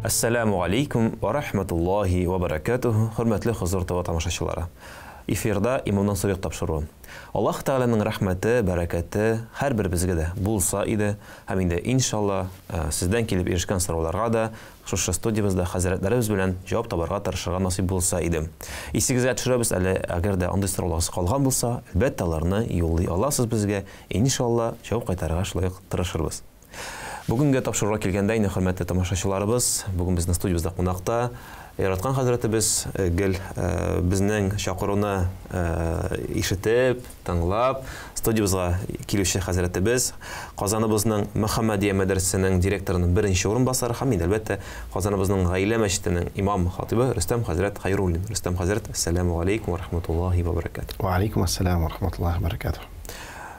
Әссәләмү алейкум ва рахматуллаһи ва баракатуһу, хөрмәтле Хозур ТВ тамашачылары. Эфирда Имамнан сорыйк тапшыруы. Аллаһ Тәгаләнең рәхмәте, бәрәкәте һәрберебезгә дә булса иде һәм инде иншалла сездән килеп ирешкән сорауларга да шушы студиябездә хәзрәтләребез белән җавап табарга тырышырга насыйп булса иде. Исегезгә төшерәбез әле, әгәр дә андый сорауларыгыз калган булса, әлбәттә аларны юллый аласыз безгә, иншалла җавап кайтарырга шулай ук тырышырбыз. Бүгенге тапшыруга килгәндә, инде хөрмәтле тамашачыларыбыз, бүген безнең студиябездә кунакта яраткан хәзрәтебез э, гел э, безнең чакыруны э, ишетеп, тыңлап, студиябезгә килүче хәзрәтебез, Казаныбызның Мөхәммәдия мәдрәсәсенең директорының беренче урынбасары һәм инде әлбәттә Казаныбызның Гаилә мәчетенең имам хатибы Рөстәм хәзрәт Хайруллин. Рөстәм хәзрәт, ассаламу алейкум ва рахматуллаһи ва баракатуһ. Ва алейкум ассалам ва рахматуллаһи ва баракатуһ.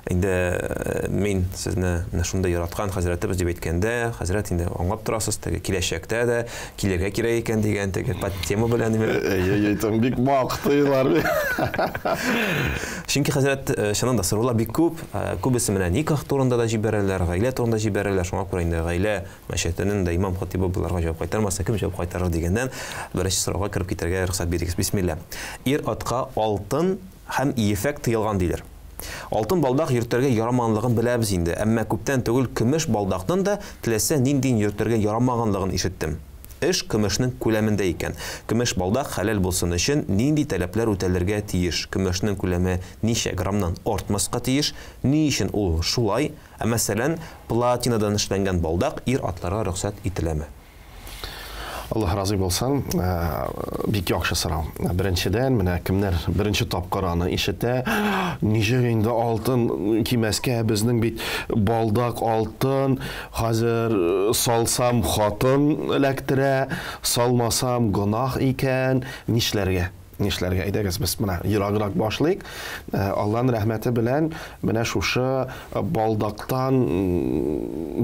Инде э, мин сезне менә шундый яраткан хәзрәтебез дип әйткәндә, хәзрәт инде аңлап торасыз, теге киләчәктә дә килергә кирәк икән дигән теге подтема белән. Әй, әй, бик мактыйлар. Чөнки хәзрәт э, чыннан да сораулар бик күп, э, күбесе менә никах турында да җибәрәләр, гаилә турында җибәрәләр. Шуңа күрә инде гаилә мәчетенең дә имам хатибы боларга җавап кайтармаса, кем җавап кайтарыр дигәннән беренче сорауга кереп китәргә рөхсәт бирегез. Бисмилла. Ир-атка алтын һәм ефәк тыелган диләр. Алтын балдак йөртергә ярамаганлыгын беләбез инде, әмма күптән түгел көмеш балдакның да теләсә ниндиен йөртергә ярамаганлыгын ишеттем. Эш көмешнең күләмендә икән. Көмеш балдак хәләл булсын өчен нинди таләпләр үтәлергә тиеш? Көмешнең күләме ничә граммнан артмаска тиеш? Ни өчен ул шулай? Ә мәсәлән, платинадан эшләнгән балдак ир-атларга рөхсәт ителәме? Аллаһ разый булсын. Э, бик яхшы сорау. Беренчедән, менә кемнәр беренче тапкыр аны ишетә, ничек инде алтын кимәскә, безнең бит балдак алтын, хәзер э, салсам хатын эләктерә, салмасам гөнаһ икән, нишләргә? Нишләргә? Әйдәгез, без менә ераграк башлыйк. Э, Аллаһның рәхмәте белән менә шушы балдактан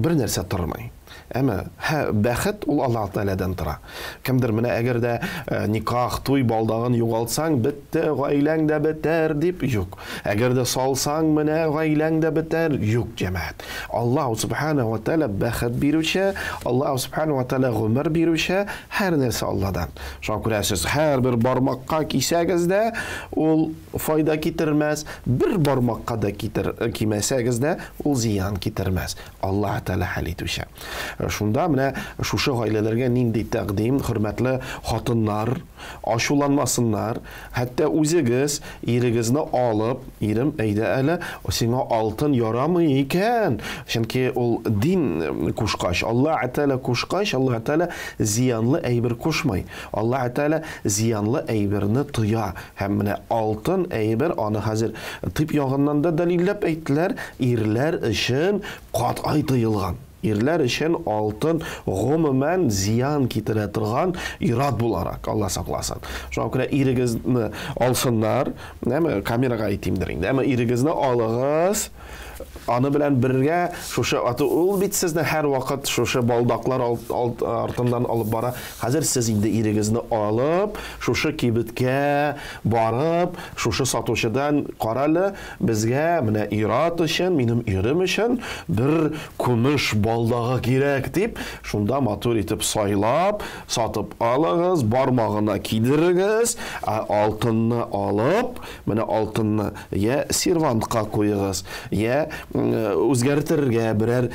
бер нәрсә тормый. Әмма һә, бәхет ул Аллаһ Тәгаләдән тора. Кемдер менә әгәр дә э, никах, туй балдагын югалтсаң, бетте, гаиләң дә бетәр дип, юк. Әгәр дә салсаң, менә гаиләң дә бетәр, юк, җәмәгать. Аллаһ субхана ва тәгалә бәхет бирүче, Аллаһ субхана ва тәгалә гомер бирүче, һәр нәрсә Алладан. Шуңа күрә сез һәрбер бармакка кисәгез дә, ул файда китермәс, бер бармакка да китер, кимәсәгез дә, ул зыян китермәс. Аллаһ Тәгалә хәл итүче. Шунда менә шушы гаиләләргә нинди тәкъдим, хөрмәтле хатыннар, ачуланмасыннар, хәтта үзегез ирегезне алып, ирем, әйдә әле, сиңа алтын ярамый икән, чөнки ул дин кушкач, Аллаһ Тәгалә кушкач, Аллаһ Тәгалә зыянлы әйбер кушмый. Аллаһ Тәгалә зыянлы әйберне тыя. Һәм менә алтын әйбер, аны хәзер тыйб ягыннан да дәлилләп әйттеләр, ирләр өчен катгый тыелган. Ирләр өчен алтын гомумән зыян китерә торган ир-ат буларак, Алла сакласын. Шуңа күрә ирегезне алсыннар, әмма камерага әйтимдер инде, әмма ирегезне алыгыз, аны белән бергә шушы аты ул бит сезне һәрвакыт шушы балдаклар артыннан алып бара. Хәзер сез инде ирегезне алып, шушы кибеткә барып, шушы сатучыдан карале, безгә менә ир-ат өчен, минем ирем өчен бер көмеш балдагы кирәк дип, шунда матур итеп сайлап, сатып алыгыз, бармагына кидерегез, ә алтынны алып, менә алтынны Я сервантка куегыз, я үзгәртергә берәр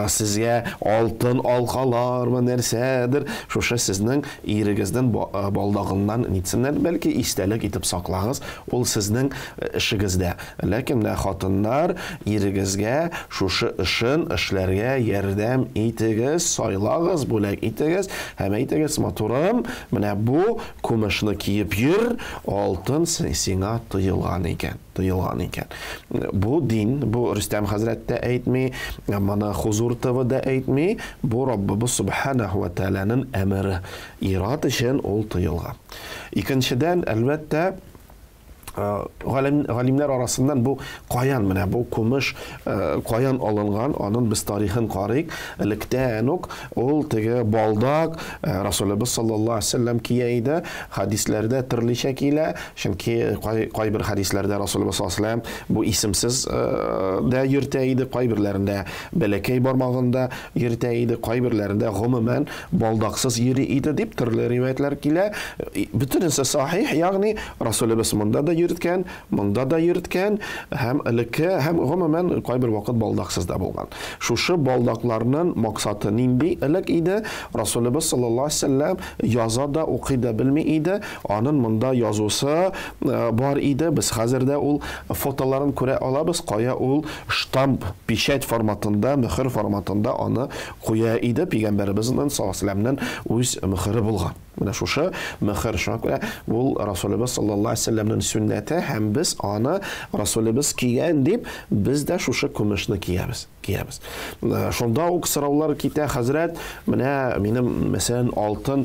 сезгә алтын алкалармы нәрсәдер, шушы сезнең ирегезнең балдагыннан нитсеннәр, бәлки истәлек итеп саклагыз, ул сезнең эшегездә. Ләкин менә хатыннар ирегезгә шушы эшен эшләргә ярдәм итегез, сайлагыз, бүләк итегез һәм әйтегез, матурым, менә бу Көмешне киеп йөр, алтын сиңа тыелган икән, тыелган икән. Бу дин, бу Рөстәм хәзрәт тә әйтми, моны Хузур ТВ да әйтми, бу Раббыбыз Субханаху ва Тәгаләнең әмере. Ир-ат өчен ул тыелган. Икенчедән, әлбәттә, Галимнәр арасыннан бу каян менә бу көмеш каян алынган, анын без тарихын карыйк. Электән үк ул теге балдак Расулыбыз саллаллаһу алейһи вәсәлләм кия иде. Хадисләрдә төрлечә килә, чөнки кайбер хадисләрдә Расулыбыз саллаллаһу алейһи вәсәлләм бу исемсез дә йөртә иде, кайберләрендә бәләкәй бармагында йөртә иде, кайберләрендә гомумән балдаксыз йөри иде дип төрле риваятлар килә. Бөтенесе сахих, ягъни Расулыбыз монда да йөрткән, монда да йөрткән һәм элекке һәм гомумән кайбер вакыт балдаксыз да булган. Шушы балдакларның максаты нинди элек иде? Расулыбыз саллаллаһу алейһи вәсәлләм яза да, укый да белми иде. Анын монда язусы бар иде. Без хәзер дә ул фотоларын күрә алабыз, кая ул штамп, печать форматында, мөхер форматында аны куя иде. Пәйгамбәребезнең саллаллаһу алейһи вәсәлләмнең үз мөхере булган. Менә шушы мөхер, шуңа күрә ул Расулыбыз саллаллаһу алейһи вәсәлләмнең сөннәте һәм без аны Расулыбыз кигән дип, без дә шушы көмешне киябез, киябез. Шунда ук сораулар китә, хәзрәт, менә минем, мәсәлән, алтын,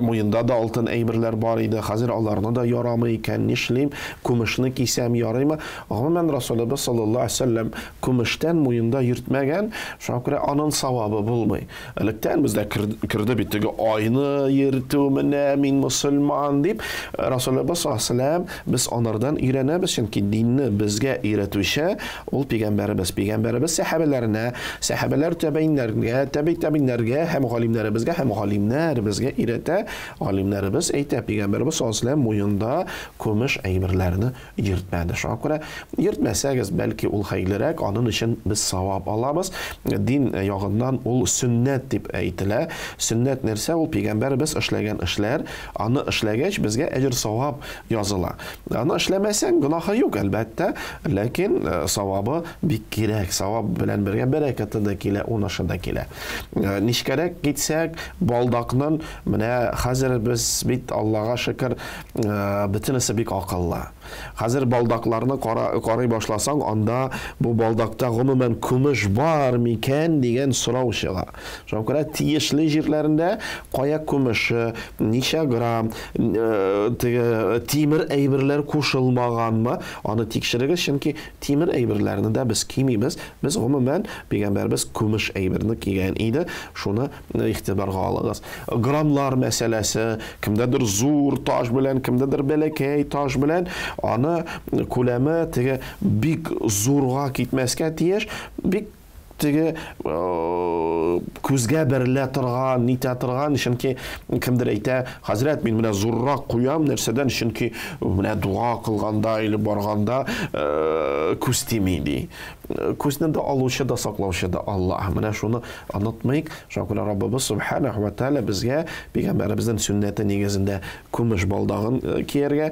муенда да алтын әйберләр бар иде, хәзер аларны да ярамый икән, нишлим, көмешне кисәм ярыймы? Гомумән, Расулыбыз саллаллаһу алейһи вәсәлләм көмештән муенда йөртмәгән, шуңа күрә анын савабы булмый. Электән бездә керде бит теге айны йөртү, менә мин мөселман дип. Расулыбыз саллаллаһу алейһи вәсәлләм, без анардан өйрәнәбез, чөнки динне безгә өйрәтүче ул пәйгамбәребез. Пәйгамбәребез сәхабәләренә, сәхабәләр тәбәиннәргә, тәби тәбиннәргә һәм галимнәребезгә һәм галимнәр безгә өйрәтә, галимнәребез әйтә, пәйгамбәребез саллаллаһу алейһи вәсәлләм муенда көмеш әйберләрне йөртмәде. Шуңа күрә йөртмәсәгез, бәлки ул хәерлерәк, анын өчен без савап алабыз. Дин ягыннан ул сөннәт дип әйтелә. Сөннәт нәрсә ул? Пәйгамбәребез эшләгән эшләр, аны эшләгәч безгә әҗер савап языла. Аны эшләмәсәң, гөнаһы юк, әлбәттә, ләкин савабы бик кирәк. Савап белән бергә бәрәкәте дә килә, унышы да килә. Нечкәрәк китсәк, балдакның менә хәзер без бит Аллага шөкер, бөтенесе бик акыллы. Хәзер балдакларны карый башласаң, анда бу балдакта гомумән көмеш бар микән дигән сорау чыга. Шуңа күрә тиешле җирләрендә кая көмеше, ничә грамм, теге тимер әйберләр кушылмаганмы, аны тикшерегез, чөнки тимер әйберләрне дә без кимибез. Без гомумән пәйгамбәрбез көмеш әйберне кигән иде, шуны игътибарга алыгыз. Граммлар мәсьәләсе, кемдәдер зур таш белән, кемдәдер бәләкәй таш белән, аны күләме теге бик зурга китмәскә тиеш, бик теге күзгә бәрелә торган, нитә торган, чөнки кемдер әйтә, хәзрәт, мин менә зуррак куям, нәрсәдән, чөнки менә дуа кылганда или барганда күз тими ди. Күзне дә алучы да, саклаучы да Аллаһ. Менә шуны онытмыйк. Шуңа күрә Раббыбыз субханаху ва тааля безгә пәйгамбәребезнең сөннәте нигезендә көмеш балдагын кияргә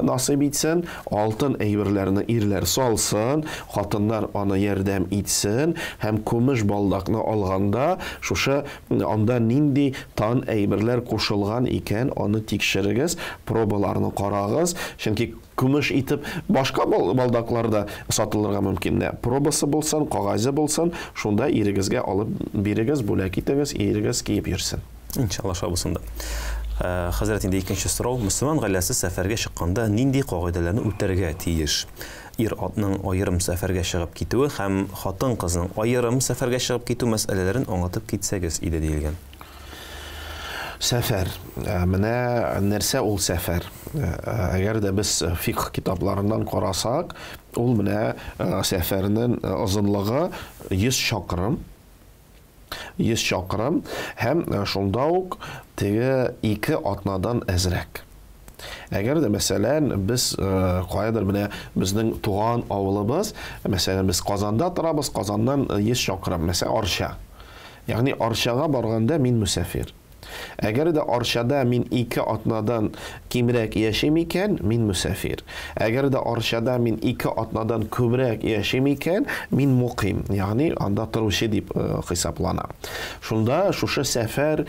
насыйп итсен, алтын әйберләрне ирләр салсын, хатыннар аны ярдәм итсен һәм көмеш балдакны алганда шушы анда нинди тан әйберләр кушылган икән, аны тикшерегез, пробаларны карагыз, чөнки көмеш итеп башка балдаклар да сатылырга мөмкин. Пробасы булсын, кагазе булсын, шунда ирегезгә алып бирегез, бүләк итегез, ирегез киеп йөрсен. Иншалла шулай булсын да. Хәзрәт, инде икенче сорау. Мөселман гаиләсе сәфәргә чыкканда нинди кагыйдәләрне үтәргә тиеш? Ир-атның аерым сәфәргә чыгып китүе һәм хатын-кызның аерым сәфәргә чыгып китү мәсьәләләрен аңлатып китсәгез иде диелгән. Сәфәр. Менә нәрсә ул сәфәр? Әгәр дә без фикх китапларыннан карасак, ул менә сәфәрнең озынлыгы 100 чакрым. 100 чакрым һәм шунда ук теге 2 атнадан әзрәк. Әгәр дә, мәсәлән, без каядыр менә безнең туган авылыбыз, мәсәлән, без Казанда торабыз, Казаннан 100 чакрым, мәсәлән, Арча. Ягъни Арчага барганда мин мөсафир. Әгәр дә Арчада мин 2 атнадан кимрәк яшим икән, мин мөсафир. Әгәр дә Арчада мин 2 атнадан күбрәк яшим икән, мин муким, ягъни анда торучы дип хисаплана. Шунда шушы сәфәр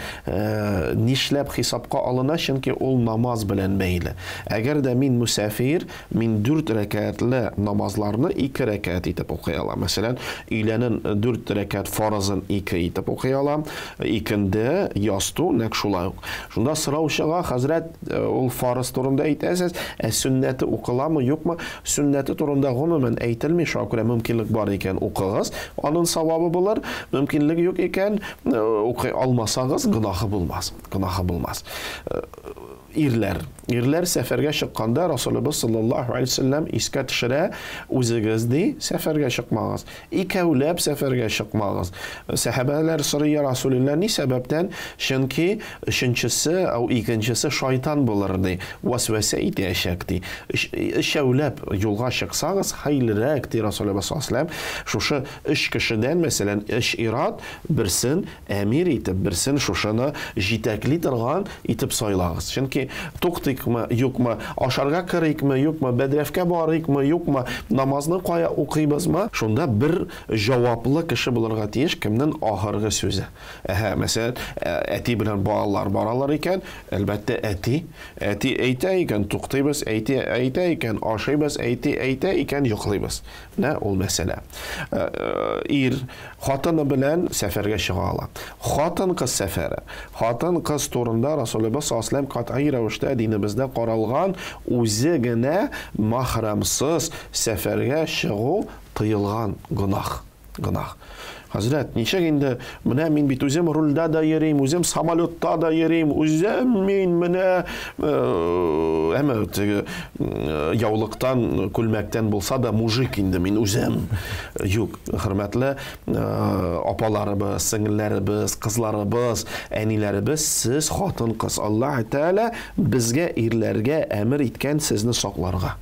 нишләп хисапка алына, чөнки ул намаз белән бәйле. Әгәр дә мин мөсафир, мин 4 рәкәтле намазларны 2 рәкәт итеп укый алам. Мәсәлән, өйләнен 4 рәкәт фарызын 2 итеп укый алам. Икенде, ясту укыту нәкъ шулай ук. Шунда сорау чыга, хәзрәт, ул фарыз турында әйтәсез, ә сөннәте укыламы, юкмы? Сөннәте турында гомумән әйтелми, шуңа күрә мөмкинлек бар икән, укыгыз, аның савабы булыр, мөмкинлек юк икән, укый алмасагыз, гөнаһы булмас, гөнаһы булмас. Ирләр. Ирләр сәфәргә чыкканда Расулыбыз саллаллаһу алейһи вәсәлләм искә төшерә, үзегез ди, сәфәргә чыкмагыз. Икәүләп сәфәргә чыкмагыз. Сәхабәләр сорый, я Расулилла, ни сәбәптән? Чөнки өченчесе, ау икенчесе шайтан булыр ди, вәсвәсә итәчәк ди. Өчәүләп юлга чыксагыз, хәерлерәк ди Расулыбыз саллаллаһу алейһи вәсәлләм. Шушы өч кешедән, мәсәлән, өч ир-ат, берсен әмир итеп, берсен шушыны җитәкли торган итеп сайлагыз. Чөнки туктыйкмы, юкмы, ашарга керикме, юкмы, бәдрәфкә барыйкмы, юкмы, намазны кая укыйбызмы, шунда бер җаваплы кеше булырга тиеш, кемнең ахыргы сүзе. Әһә, мәсәлән, әти белән балалар баралар икән, әлбәттә, әти. Әти әйтә икән, туктыйбыз, әти әйтә икән, ашыйбыз, әти әйтә икән, йоклыйбыз. Менә ул мәсьәлә. Ир хатыны белән сәфәргә чыга ала. Хатын-кыз сәфәре. Хатын-кыз турында Расулыбыз саллаллаһу алейһи ва сәлләм катгый рәвештә динебездә каралган, үзе генә махрамсыз сәфәргә чыгу тыелган гөнаһ. Гөнаһ. Хәзрәт, ничек инде, менә мин бит үзем рульдә дә йөрим, үзем самолетта да йөрим, үзем мин менә, әмма теге яулыктан, күлмәктән булса да мужик инде мин үзем. Юк, хөрмәтле апаларыбыз, сеңелләребез, кызларыбыз, әниләребез, сез хатын-кыз. Аллаһ Тәгалә безгә, ирләргә әмер иткән сезне сакларга,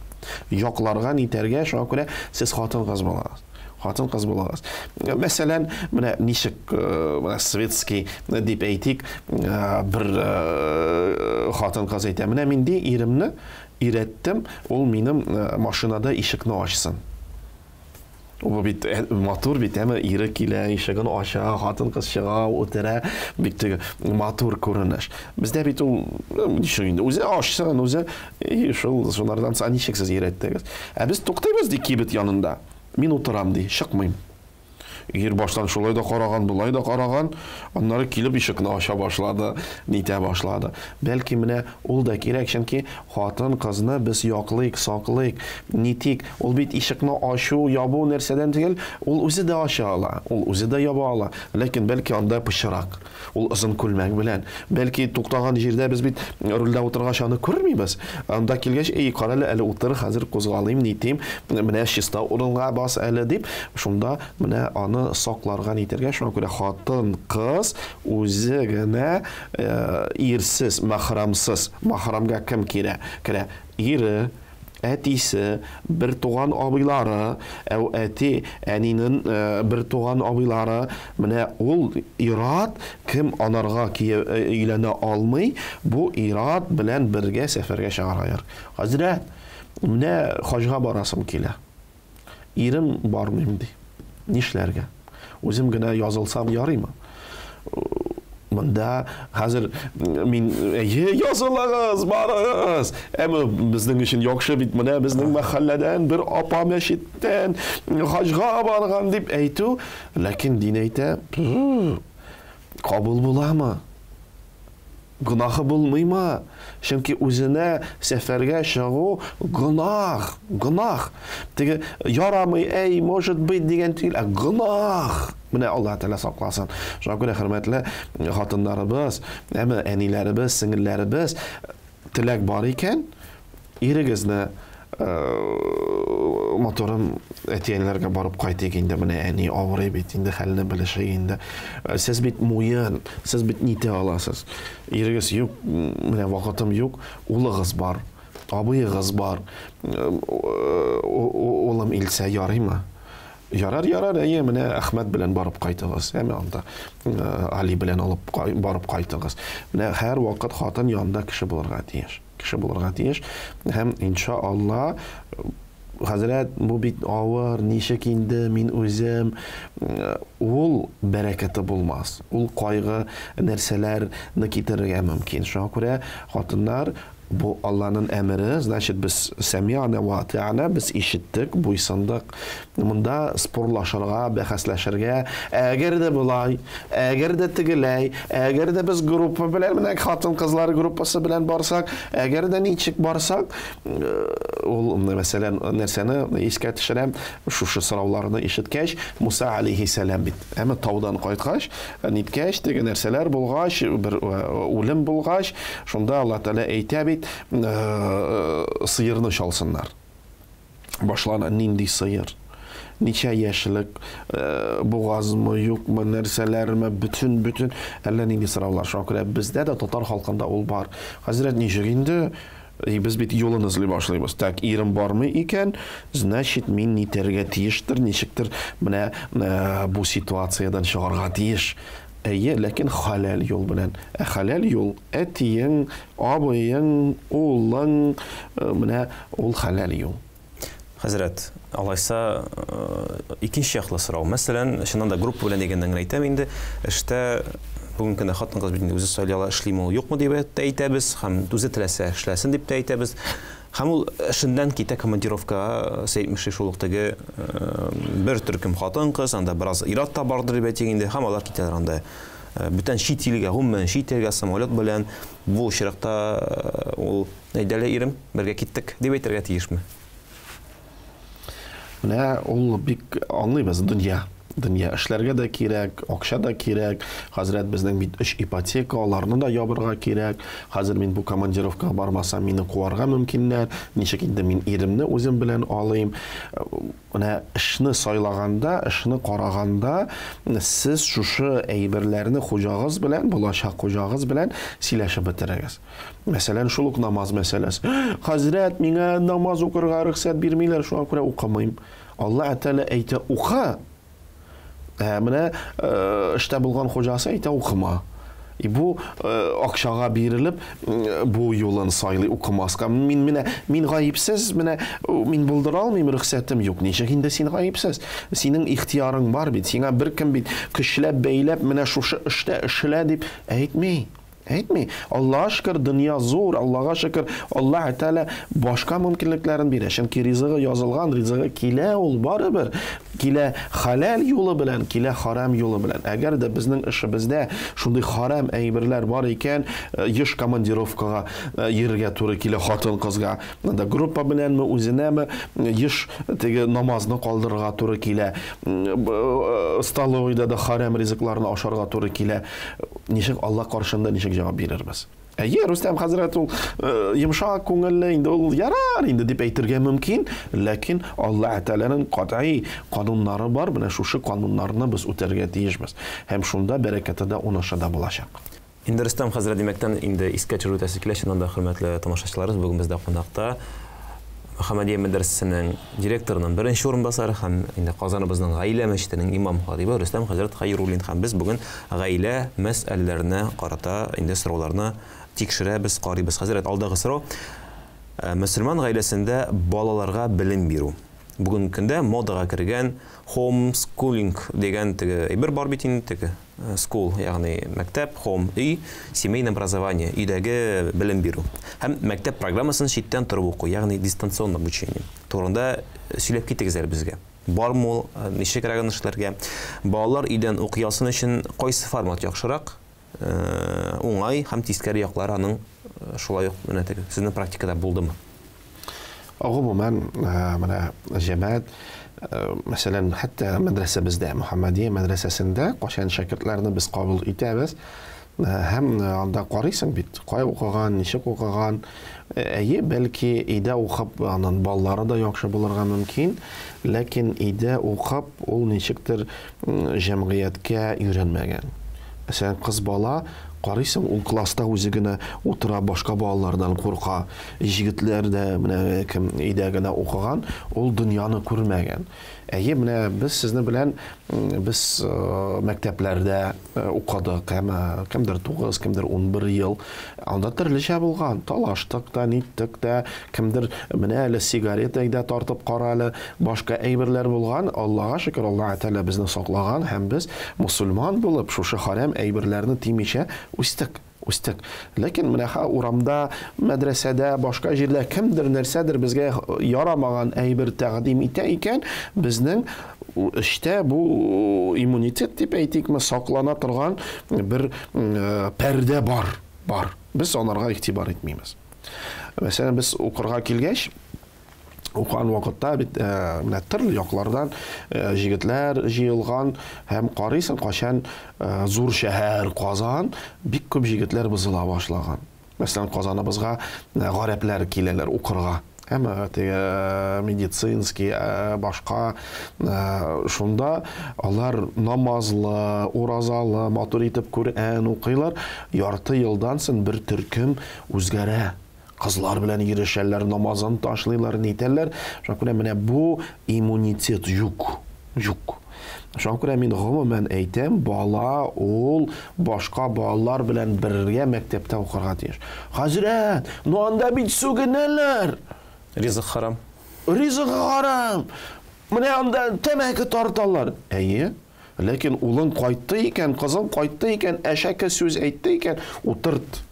якларга, нитәргә, шуңа күрә сез хатын-кыз булыгыз. Хатын-кыз булыгыз. Мәсәлән, менә ничек, менә светский дип әйтик, бер хатын-кыз әйтә, менә мин ди иремне өйрәттем, ул минем машинада ишекне ачсын. Ул бит матур бит, әмма ире килә, ишеген ача, хатын-кыз чыга, утыра, бик теге матур күренеш. Бездә бит ул ничек инде, үзе ачсын, үзе, и, шул, шулардан соң ничек сез өйрәттегез? Ә без туктыйбыз ди кибет янында. Мин утырам ди, чыкмыйм. Ир баштан шулай да караган, болай да караган, аннары килеп ишекне ача башлады, нитә башлады. Бәлки менә ул да кирәк, чөнки хатын-кызны без яклыйк, саклыйк, нитик. Ул бит ишекне ачу, ябу нәрсәдән түгел, ул үзе дә ача ала, ул үзе дә яба ала. Ләкин бәлки анда пычрак. Ул озын күлмәк белән. Бәлки туктаган җирдә без бит рульдә утыргач аны күрмибез. Анда килгәч, эй, кара әле, әле утыр, хәзер кузгалыйм, нитим, менә чиста урынга бас әле дип, шунда менә аны сакларга нитәргә, шуңа күрә хатын, кыз үзе генә ирсез, махрамсыз, махрамга кем кирә? Керә ире, әтисе, бер туган абыйлары, әү әти, әнинең бер туган абыйлары, менә ул ир-ат, кем анарга өйләнә алмый, бу ир-ат белән бергә сәфәргә чыгарга ярый. Хәзрәт, менә хаҗга барасым килә. Ирем бармыйм ди. Нишләргә? Үзем генә язылсам ярыймы? Монда хәзер мин, әйе, язылыгыз, барыгыз. Әмма безнең өчен яхшы бит, менә безнең мәхәлләдән бер апа мәчеттән хаҗга барган дип әйтү, ләкин дин әйтә, кабул буламы? Гөнаһы булмыймы? Чөнки үзенә сәфәргә чыгу гөнаһ, гөнаһ. Теге ярамый, әй, может быть дигән түгел, ә гөнаһ. Менә Аллаһ Тәгалә сакласын. Шуңа күрә хөрмәтле хатыннарыбыз, әмма әниләребез, сеңелләребез, теләк бар икән, ирегезне моторым әти-әниләргә барып кайтыйк инде, менә әни авырый бит инде, хәлне белешик инде. Сез бит муен, сез бит нитә аласыз. Ирегез юк, менә вакытым юк, улыгыз бар, абыегыз бар. Улым илсә ярыймы? Ярар, ярар, әйе, менә Әхмәт белән барып кайтыгыз, әмма анда Али белән алып барып кайтыгыз. Менә һәр вакыт хатын янында кеше булырга тиеш. Кеше булырга тиеш. Һәм иншалла, хәзрәт, бу бит авыр, ничек инде мин үзем, ул бәрәкәте булмас. Ул кайгы нәрсәләрне китерергә мөмкин. Шуңа күрә хатыннар Бу Алланың әмере, значит, без сәми'на ва ати'на, без ишеттек, буйсындык. Монда спорлашырга, бәхәсләшергә, әгәр дә болай, әгәр дә тегеләй, әгәр дә без группа белән, менә хатын-кызлар группасы белән барсак, әгәр дә ничек барсак, ул, мәсәлән, нәрсәне искә төшерәм, шушы сорауларны ишеткәч, Муса алейһиссәлам бит, әмма таудан кайткач, Ниткәч, теге нәрсәләр булгач, бер үлем булгач, шунда Алла Тәгалә әйтә бит, сыерны чалсыннар. Башлана нинди сыер? Ничә яшьлек, бугазмы, юкмы, нәрсәләрме, бөтен-бөтен әллә нинди сораулар. Шуңа күрә бездә дә татар халкында ул бар. Хәзрәт, ничек инде? И без бит юлын эзли башлыйбыз. Так, ирем бармый икән, значит, мин нитәргә тиештер, ничектер менә э, бу ситуациядән чыгарга тиеш. Әйе, ләкин хәләл юл белән. Ә хәләл юл әтиең, абыең, улың, э, менә ул хәләл юл. Хәзрәт, алайса, э, икенче яклы сорау. Мәсәлән, чыннан да группа белән дигәннән генә әйтәм инде, эштә бүгенге көндә хатын-кыз бит инде үзе сайлый ала, эшлиме ул, юкмы дип тә әйтәбез, һәм үзе теләсә эшләсен дип тә әйтәбез. Һәм ул эшеннән китә командировкага, сез әйтмешли шул ук теге э, бер төркем хатын-кыз, анда бераз ир-ат та бардыр дип әйтик инде, һәм алар китәләр анда э, бүтән чит илгә, гомумән чит илгә самолет белән. Бу очракта ул Әйдә әле, ирем, бергә киттек, дип әйтергә тиешме? Менә ул бик аңлыйбыз, дөнья. Дөнья эшләргә дә кирәк, акча да кирәк. Хәзрәт, безнең бит өч ипотека, аларны да ябырга кирәк. Хәзер мин бу командировкага бармасам, мине куарга мөмкиннәр. Ничек инде мин иремне үзем белән алыйм? Менә эшне сайлаганда, эшне караганда, сез шушы әйберләрне хуҗагыз белән, булачак хуҗагыз белән сөйләшеп бетерегез. Мәсәлән, шул ук намаз мәсьәләсе. Хәзрәт, миңа намаз укырга рөхсәт бирмиләр, шуңа күрә укымыйм. Алла Тәгалә әйтә, укы. Ә менә э, эштә булган хуҗасы әйтә, укыма. И бу э, акчага бирелеп, бу юлын сайлый укымаска. Мин менә мин гаепсез, менә мин булдыра алмыйм, рөхсәтем юк. Ничек инде син гаепсез? Синең ихтиярың бар бит. Сиңа беркем бит көчләп бәйләп менә шушы эштә эшлә дип әйтми. Әйтми. Аллага шөкер, дөнья зур, Аллага шөкер, Аллаһ Тәгалә башка мөмкинлекләрен бирә. Чөнки ризыгы язылган, ризыгы килә ул барыбер. Килә хәләл юлы белән, килә харам юлы белән. Әгәр дә безнең эшебездә шундый харам әйберләр бар икән, э, еш командировкага э, йөрергә туры килә хатын-кызга. Анда группа беләнме, үзенәме, еш теге намазны калдырырга туры килә. Э, столовыйда да харам ризыкларны ашарга туры килә. Ничек Алла каршында ничек җавап бирербез? Әйе, Рустам хәзрәт ул э, йомшак күңелле, инде ул ярар инде дип әйтергә мөмкин, ләкин Алла Тәгаләнең катгый кануннары бар, менә шушы кануннарны без үтәргә тиешбез. Һәм шунда бәрәкәте дә, уңышы да булачак. Инде Рөстәм хәзрәт димәктән инде искә төшереп үтәсе килә, чыннан да, хөрмәтле тамашачыларыбыз, бүген бездә кунакта Мөхәммәдия мәдрәсәсенең директорының беренче урынбасары һәм инде Казаныбызның гаилә мәчетенең имам-хатыйбы Рөстәм хәзрәт Хәйруллин. Һәм без бүген гаилә мәсьәләләренә карата инде сорауларны тикшерәбез, карыйбыз. Хәзрәт, алдагы сорау. Э, мөселман гаиләсендә балаларга белем бирү. Бүгенге көндә модага кергән homeschooling дигән теге әйбер бар бит инде, теге э, school, ягъни мәктәп, home, өй, семейное образование, өйдәге белем бирү. Һәм мәктәп программасын читтән торып уку, ягъни дистанционное обучение турында сөйләп китегез әле безгә. Бармы ул, э, ничегрәк аны эшләргә? Балалар өйдән укый алсын өчен кайсы формат яхшырак? Э, уңай һәм тискәре яклары аның э, шулай ук менә теге сезнең практикада булдымы? Гомумән, э, менә җәмәгать, мәсәлән, хәтта мәдрәсәбездә, Мөхәммәдия мәдрәсәсендә кайчан шәкертләрне без кабул итәбез, һәм анда карыйсың бит, кая укыган, ничек укыган. Әйе, бәлки өйдә укып, анын баллары да яхшы булырга мөмкин, ләкин өйдә укып, ул ничектер җәмгыятькә өйрәнмәгән. Мәсәлән, кыз бала, карыйсың, ул класста үзе генә утыра, башка балалардан курка. Җегетләр дә менә кем өйдә генә укыган, ул дөньяны күрмәгән. Әйе, менә без сезне белән без э, мәктәпләрдә э, укыдык, әмма кемдер 9, кемдер 11 ел. Анда төрлечә булган. Талаштык та, ниттек тә, кемдер менә әле сигарет әйдә тартып кара әле, башка әйберләр булган. Аллага шөкер, Аллаһ Тәгалә безне саклаган һәм без мусульман булып, шушы харам әйберләрне тимичә үстек. Үстек. Ләкин менә урамда, мәдрәсәдә, башка җирдә кемдер нәрсәдер безгә ярамаган әйбер тәкъдим итә икән, безнең эчтә бу иммунитет дип әйтикме, саклана торган бер пәрдә бар, бар. Без анарга игътибар итмибез. Мәсәлән, без укырга килгәч, укыган вакытта бит менә төрле яклардан җегетләр җыелган һәм карыйсың, кайчан зур шәһәр Казан, бик күп җегетләр бозыла башлаган. Мәсәлән, Казаныбызга гарәпләр киләләр укырга. Һәм теге медицинский, башка шунда алар намазлы, уразалы, матур итеп Коръән укыйлар. Ярты елдан соң бер төркем үзгәрә. Кызлар белән йөрешәләр, намазын ташлыйлар, нитәләр. Шуңа күрә менә бу иммунитет юк, юк. Шуңа күрә мин гомумән әйтәм, бала ул башка балалар белән бергә мәктәптә укырга тиеш. Хәзрәт, ну анда бит сүгенәләр. Ризык харам. Ризык харам. Менә анда тәмәке тарталар. Әйе. Ләкин улың кайтты икән, кызың кайтты икән, әшәке сүз әйтте икән, утырт.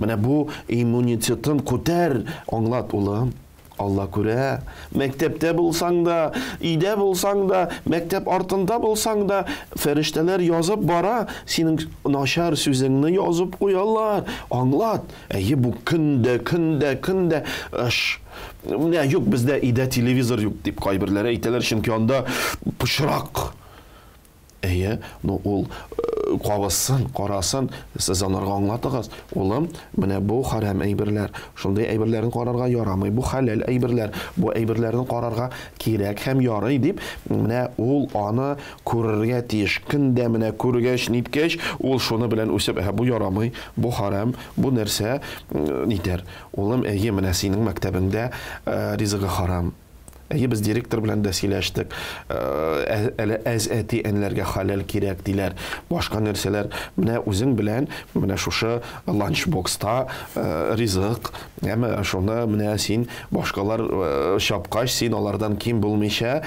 Менә бу иммунитетын күтәр, аңлат, улым. Алла күрә. Мәктәптә булсаң да, өйдә булсаң да, мәктәп артында булсаң да, фәрештәләр язып бара, синең начар сүзеңне язып куялар. Аңлат. Әйе, бу көндә, көндә, көндә эш. Менә юк, бездә өйдә телевизор юк дип кайберләре әйтәләр, чөнки анда пычрак. Әйе, ну ул кабызсын, карасын, сез аларга аңлатыгыз. Улым, менә бу харам әйберләр, шундый әйберләрне карарга ярамый, бу хәләл әйберләр, бу әйберләрне карарга кирәк һәм ярый дип, менә ул аны күрергә тиеш. Көндә менә күргәч, ниткәч, ул шуны белән үсеп, ә бу ярамый, бу харам, бу нәрсә нитәр. Улым, әйе, менә синең мәктәбеңдә ризыгы харам. Әйе, без директор белән дә сөйләштек. Әле әз әти-әниләргә хәләл кирәк диләр. Башка нәрсәләр. Менә үзең белән менә шушы ланчбокста ризык, әмма шуны менә син башкалар чапкач, син алардан ким булмыйча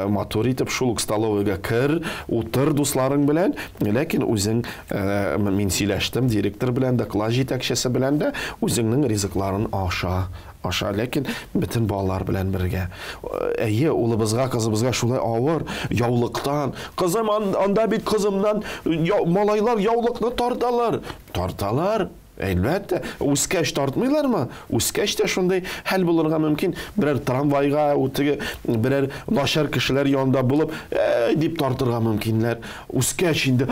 матур итеп шул ук столовыйга кер, утыр дусларың белән. Ләкин үзең, мин сөйләштем директор белән дә, класс җитәкчесе белән дә, үзеңнең ризыкларын аша. Аша, ләкин бөтен балалар белән бергә. Әйе, улыбызга, кызыбызга шулай авыр, яулыктан. Кызым, анда бит кызымнан малайлар яулыкны тарталар. Тарталар, әлбәттә. Үскәч тартмыйлармы? Үскәч тә шундый хәл булырга мөмкин. Берәр трамвайга, үтеге, берәр начар кешеләр янында булып, дип тартырга мөмкиннәр. Үскәч инде,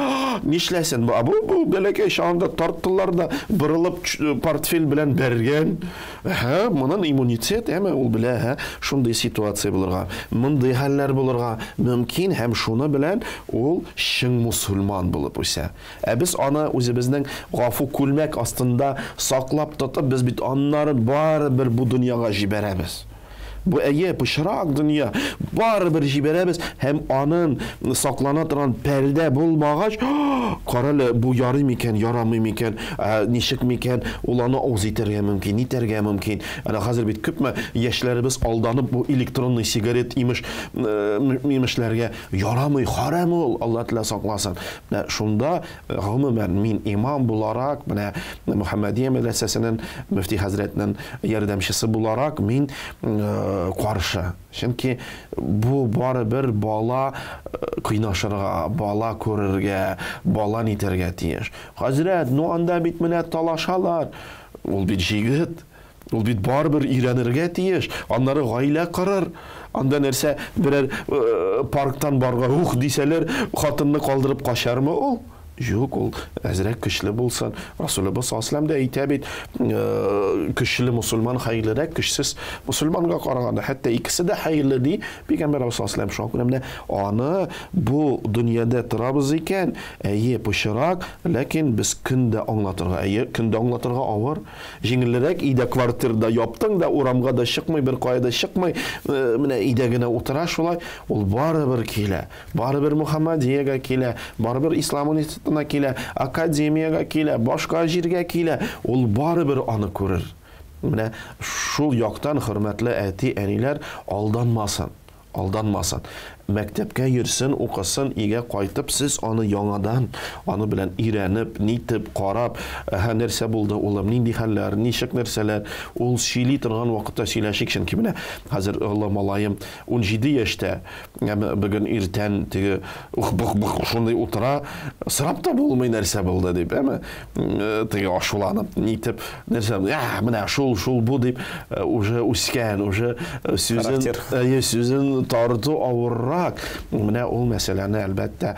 нишләсен? Бу бәләкәй чагында тарттылар да, борылып портфель белән бәргән. Әһә, монын иммунитет, әмма ул белә, әһә, шундый ситуация булырга, мондый хәлләр булырга мөмкин һәм шуны белән ул чын мусульман булып үсә. Ә без аны үзебезнең гафу күлмәк астында саклап тотып, без бит аннары барыбер бу дөньяга җибәрәбез. Бу әйе, пычрак дөнья, барыбер җибәрәбез һәм анын саклана торган пәрдә булмагач, карале, бу ярый микән, ярамый микән, ничек микән, ул аны авыз итәргә мөмкин, нитәргә мөмкин. Әнә хәзер бит күпме яшьләребез алданып бу электронный сигарет имешләргә ярамый, харам ул, Алла Тәгалә сакласын. Менә шунда гомумән мин имам буларак, менә Мөхәммәдия мәдрәсәсенең мөфти хәзрәтнең ярдәмчесе буларак мин каршы. Чөнки бу барыбер бала кыйнашырга, бала күрергә, бала нитәргә тиеш. Хәзрәт, ну анда бит менә талашалар. Ул бит җегет. Ул бит барыбер өйрәнергә тиеш. Аннары гаилә корыр. Анда нәрсә, берәр парктан барга ух дисәләр, хатынны калдырып качармы ул? Юк, ул әзрәк көчле булсын. Расулыбыз саллаллаһу алейһи ва сәлләм дә әйтә бит, көчле мусульман хәерлерәк, көчсез мусульманга караганда. Хәтта икесе дә хәерле ди Пәйгамбәрбез саллаллаһу алейһи ва сәлләм. Шуңа күрә менә аны бу дөньяда торабыз икән, әйе, пычрак, ләкин без көндә аңлатырга, әйе, көндә аңлатырга авыр. Җиңелрәк өйдә квартирада яптың да, урамга да чыкмый, бер кая да чыкмый, менә өйдә генә утыра шулай, ул барыбер килә. Барыбер Мөхәммәдиягә килә, барыбер Ислам университетына килә, академиягә килә, башка җиргә килә, ул барыбер аны күрер. Менә шул яктан хөрмәтле әти-әниләр алданмасын, алданмасын. Мәктәпкә йөрсен, укысын, өйгә кайтып, сез аны яңадан, аны белән өйрәнеп, нитеп, карап, әһә, нәрсә булды, улым, нинди хәлләр, ничек нәрсәләр, ул сөйли торган вакытта сөйләшик, чөнки менә хәзер олы малаем 17 яшьтә, әмма бүген иртән теге ух-бух-бух шундый утыра, сорап та булмый нәрсә булды дип, әмма теге ачуланып, нитеп, нәрсә, ә, менә шул, шул бу дип, уже үскән, уже сүзен, әйе, сүзен тарту авыррак. Менә ул мәсьәләне, әлбәттә,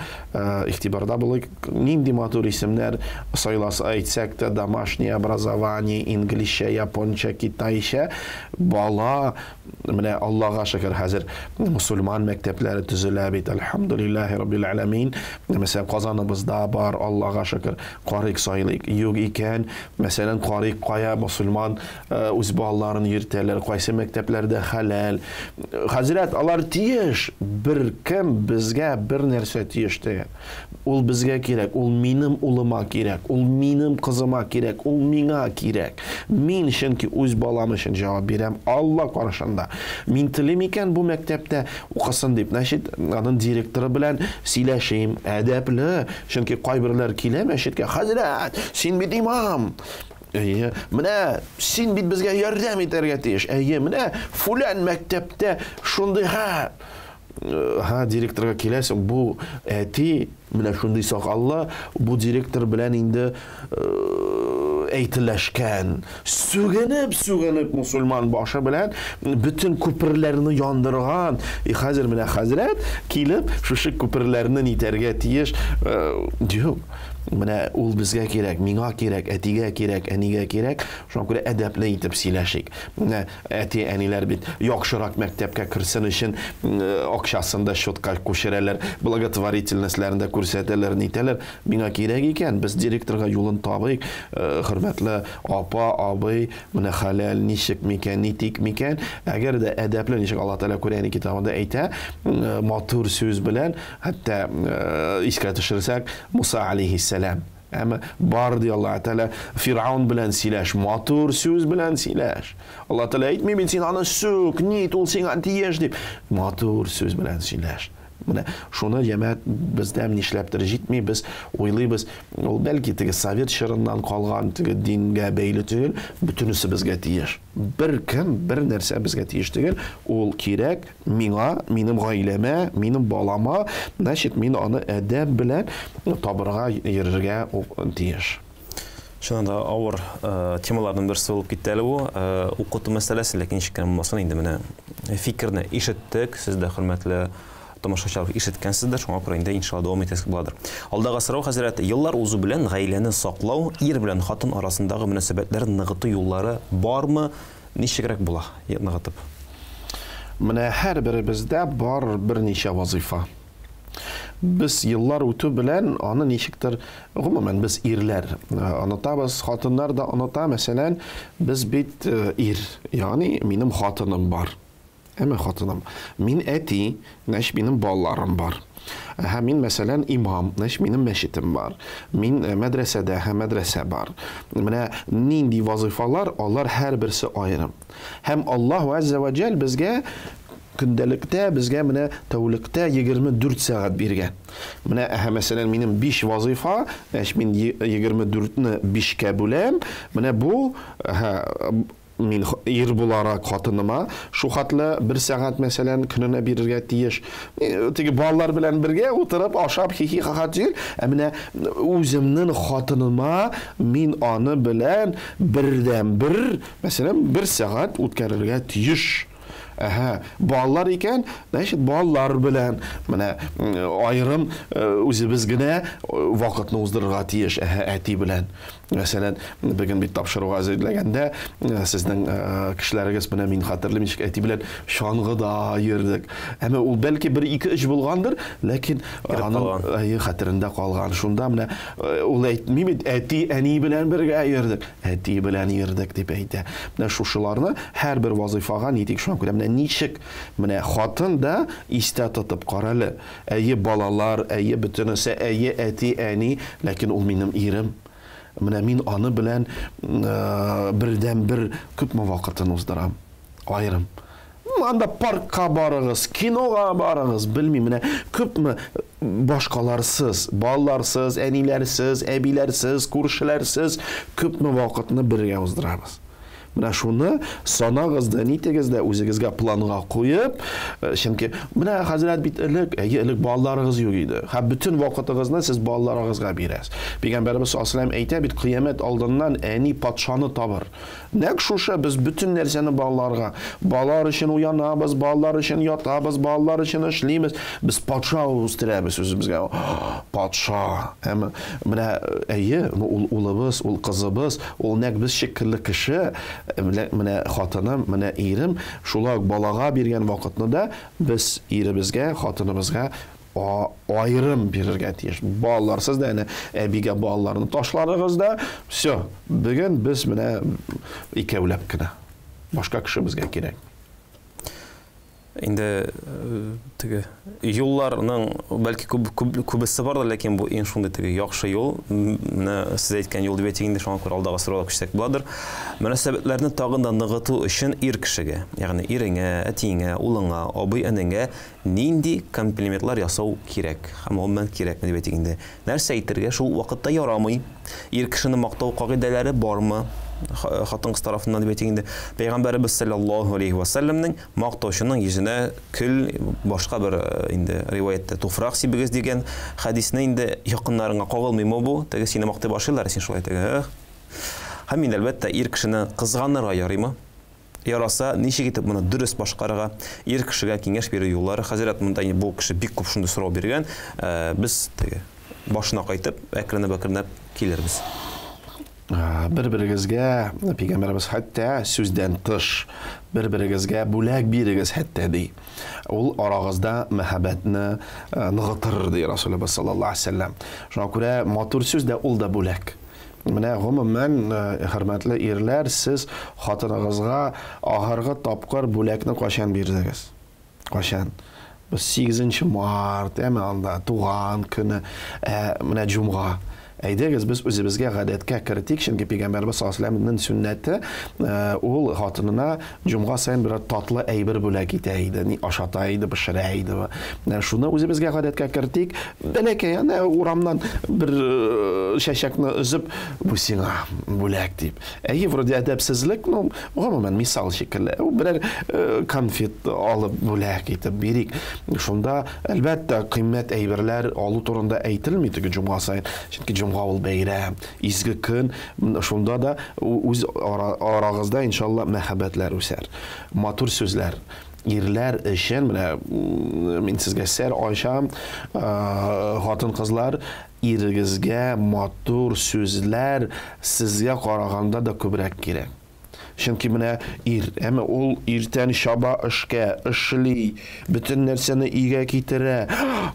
игътибарда булыйк. Нинди матур исемнәр сайласа әйтсәк тә, домашнее образование, инглизчә, японча, китайча, бала, менә Аллага шөкер, хәзер мусульман мәктәпләре төзелә бит, әлхәмдүлилләһи раббил әләмин. Мәсәлән, Казаныбызда бар, Аллага шөкер, карыйк, сайлыйк. Юк икән, мәсәлән, карыйк, кая мусульман үз балаларын йөртәләр, кайсы мәктәпләрдә хәләл. Хәзрәт, алар тиеш, беркем безгә бер нәрсә тиеш түгел. Ул безгә кирәк, ул минем улыма кирәк, ул минем кызыма кирәк, ул миңа кирәк. Мин чөнки үз балам өчен җавап бирәм Алла каршында. Мин телим икән бу мәктәптә укысын дип, значит, аның директоры белән сөйләшим, әдәпле, чөнки кайберләр килә мәчеткә, хәзрәт, син бит имам. Әйе, менә син бит безгә ярдәм итәргә тиеш. Әйе, менә фулән мәктәптә шундый хәл. Ха, директорга киләсең, бу әти менә шундый сакаллы, бу директор белән инде әйтеләшкән, сүгенеп, сүгенеп мусульман башы белән бөтен күперләрне яндырган. И хәзер менә хәзрәт килеп шушы күперләрне нитәргә тиеш. Юк. Менә ул безгә кирәк, миңа кирәк, әтигә кирәк, әнигә кирәк. Шуңа күрә әдәпле итеп сөйләшик. Менә әти-әниләр бит яхшырак мәктәпкә керсен өчен акчасын да счетка күчерәләр, благотворительностьләрен дә күрсәтәләр, нитәләр. Миңа кирәк икән, без директорга юлын табыйк. Хөрмәтле апа, абый, менә хәләл ничек микән, нитик микән? Әгәр дә әдәпле, ничек Алла Тәгалә Коръәни китабында әйтә, матур сүз белән, хәтта искә төшерсәк, Муса алейһиссәлам, әмма бар, ди Аллаһ Тәгалә, Фиргаун белән сөйләш, матур сүз белән сөйләш. Аллаһ Тәгалә әйтми бит, син аны сүк, нит, ул сиңа тиеш дип. Матур сүз белән сөйләш. Менә шуны җәмәгать бездә нишләптер җитми, без уйлыйбыз, ул бәлки теге совет чорыннан калган, теге дингә бәйле түгел, бөтенесе безгә тиеш. Бер кем, бер нәрсә безгә тиеш түгел, ул кирәк миңа, минем гаиләмә, минем балама, значит, мин аны әдәп белән табырга, йөрергә тиеш. Чыннан да авыр темаларның берсе булып китте әле бу укыту мәсьәләсе, ләкин ничек кенә булмасын инде менә фикерне ишеттек, сез дә хөрмәтле тамашачылар ишеткәнсездер, шуңа күрә инде иншалла дәвам итәсе буладыр. Алдагы сорау, хәзрәт, еллар узу белән гаиләне саклау, ир белән хатын арасындагы мөнәсәбәтләрен ныгыту юллары бармы, ничегрәк була ныгытып? Менә һәрберебездә бар берничә вазыйфа. Без еллар үтү белән аны ничектер, гомумән, без ирләр онытабыз, хатыннар да оныта. Мәсәлән, без бит ир, ягъни минем хатыным бар. Әмма хатыным. Мин әти, значит, минем балаларым бар. Һәм мин, мәсәлән, имам, значит, минем мәчетем бар. Мин мәдрәсәдә һәм мәдрәсә бар. Менә нинди вазыйфалар, алар һәрберсе аерым. Һәм Аллаһу азза ва җәл безгә көндәлектә, безгә менә тәүлектә 24 сәгать биргән. Менә, әһә, мәсәлән, минем 5 вазыйфа, значит, мин 24-не 5-кә бүләм. Менә бу, әһә, мин ир буларак хатыныма шу хәтле бер сәгать, мәсәлән, көненә бирергә тиеш. Теге балалар белән бергә утырып, ашап, хихи-ха-ха түгел, ә менә үземнең хатыныма мин аны белән бердән-бер, мәсәлән, бер сәгать үткәрергә тиеш. Әһә, балалар икән, значит, балалар белән менә аерым үзебез генә вакытны уздырырга тиеш, әһә, әти белән. Мәсәлән, бүген бит тапшыруга әзерләгәндә сезнең кешеләрегез, менә мин хәтерлим, ничек әти белән чаңгыда йөрдек. Әмма ул бәлки бер, ике, өч булгандыр, ләкин аның әйе, хәтерендә калган. Шунда менә ул әйтми бит, әти, әни белән бергә йөрдек. Әти белән йөрдек дип әйтә. Менә шушыларны һәрбер вазыйфага нитик, шуңа күрә менә ничек менә хатын да истә тотып карале. Әйе, балалар, әйе, бөтенесе, әйе, әти, әни, ләкин ул минем ирем. Менә мин аны белән бердән-бер күпме вакытын уздырам. Аерым. Анда паркка барыгыз, кинога барыгыз, белмим, менә күпме башкаларсыз, балаларсыз, әниләрсез, әбиләрсез, күршеләрсез күпме вакытны бергә уздырабыз. Менә шуны санагыз да, нитегез дә үзегезгә планга куеп, чөнки менә хәзрәт бит элек, әйе, элек балаларыгыз юк иде. Һәм бөтен вакытыгызны сез балаларыгызга бирәсез. Пәйгамбәребез саллаллаһу алейһи ва әйтә бит, кыямәт алдыннан әни патшаны табыр. Нәкъ шушы без бөтен нәрсәне балаларга, балалар өчен уянабыз, балалар өчен ятабыз, балалар өчен эшлибез. Без патша үстерәбез үзебезгә. Патша. Әмма менә әйе, ул улыбыз, ул кызыбыз, ул нәкъ без шикелле кеше, менә хатыным, менә ирем, шулай ук балага биргән вакытны да без иребезгә, хатыныбызга аерым бирергә тиеш. Балаларсыз да, әнә әбигә балаларны ташларыгыз да, все, бүген без менә икәүләп кенә. Башка кеше безгә кирәк. Инде теге юлларның бәлки күбесе бардыр, ләкин бу иң шундый теге яхшы юл. Менә сез әйткән юл дип әйтик инде, шуңа күрә алдагы сорауга күчсәк буладыр. Мөнәсәбәтләрне тагын да ныгыту өчен ир кешегә, ягъни иреңә, әтиеңә, улыңа, абый-энеңә нинди комплиментлар ясау кирәк? Һәм гомумән кирәкме дип әйтик инде. Нәрсә әйтергә шул вакытта ярамый? Ир кешене мактау кагыйдәләре бармы? Хатын-кыз тарафыннан дип әйтик инде. Пәйгамбәребез саллаллаһу алейһи ва сәлләмнең мактаучының йөзенә көл, башка бер инде риваятьтә туфрак сибегез дигән хәдисне инде якыннарыңа кагылмыймы бу? Теге сине мактый башлыйлар, син шулай теге. Һәм инде әлбәттә ир кешене кызганырга ярыймы? Яраса, ничек итеп моны дөрес башкарырга? Ир кешегә киңәш бирү юллары. Хәзрәт, монда инде бу кеше бик күп шундый сорау биргән. Без теге башына кайтып, әкренләп-әкренләп килербез. Бер-берегезгә, пәйгамбәребез хәтта сүздән тыш, бер-берегезгә бүләк бирегез хәтта ди. Ул арагызда мәхәббәтне ныгытыр ди Расулыбыз саллаллаһу алейһи ва сәлләм. Шуңа күрә матур сүз дә ул да бүләк. Менә гомумән, хөрмәтле ирләр, сез хатыныгызга ахыргы тапкыр бүләкне кайчан бирдегез? Кайчан? Без 8 март, әмма анда туган көне, менә җомга. Әйдәгез, без үзебезгә гадәткә кертик, чөнки Пәйгамбәребез саллаллаһу алейһи ва сәлләмнең сөннәте, ул хатынына җомга саен берәр татлы әйбер бүләк итә иде, ни ашата иде, пешерә иде. Менә шуны үзебезгә гадәткә кертик. Бәләкәй, әнә урамнан бер чәчәкне өзеп, бу сиңа бүләк дип. Әйе, вроде әдәпсезлек, но гомумән мисал шикелле. Ул берәр конфет алып бүләк итеп бирик. Шунда, әлбәттә, кыйммәт әйберләр алу турында әйтелми теге җомга саен. Чөнки җомга ул бәйрәм, изге көн. Шунда да үз арагызда иншалла мәхәббәтләр үсәр. Матур сүзләр. Ирләр өчен, менә мин сезгә сер ачам, хатын-кызлар, ирегезгә матур сүзләр сезгә караганда да күбрәк кирәк. Чөнки менә ир, әмма ул иртән чаба эшкә, эшли, бөтен нәрсәне өйгә китерә.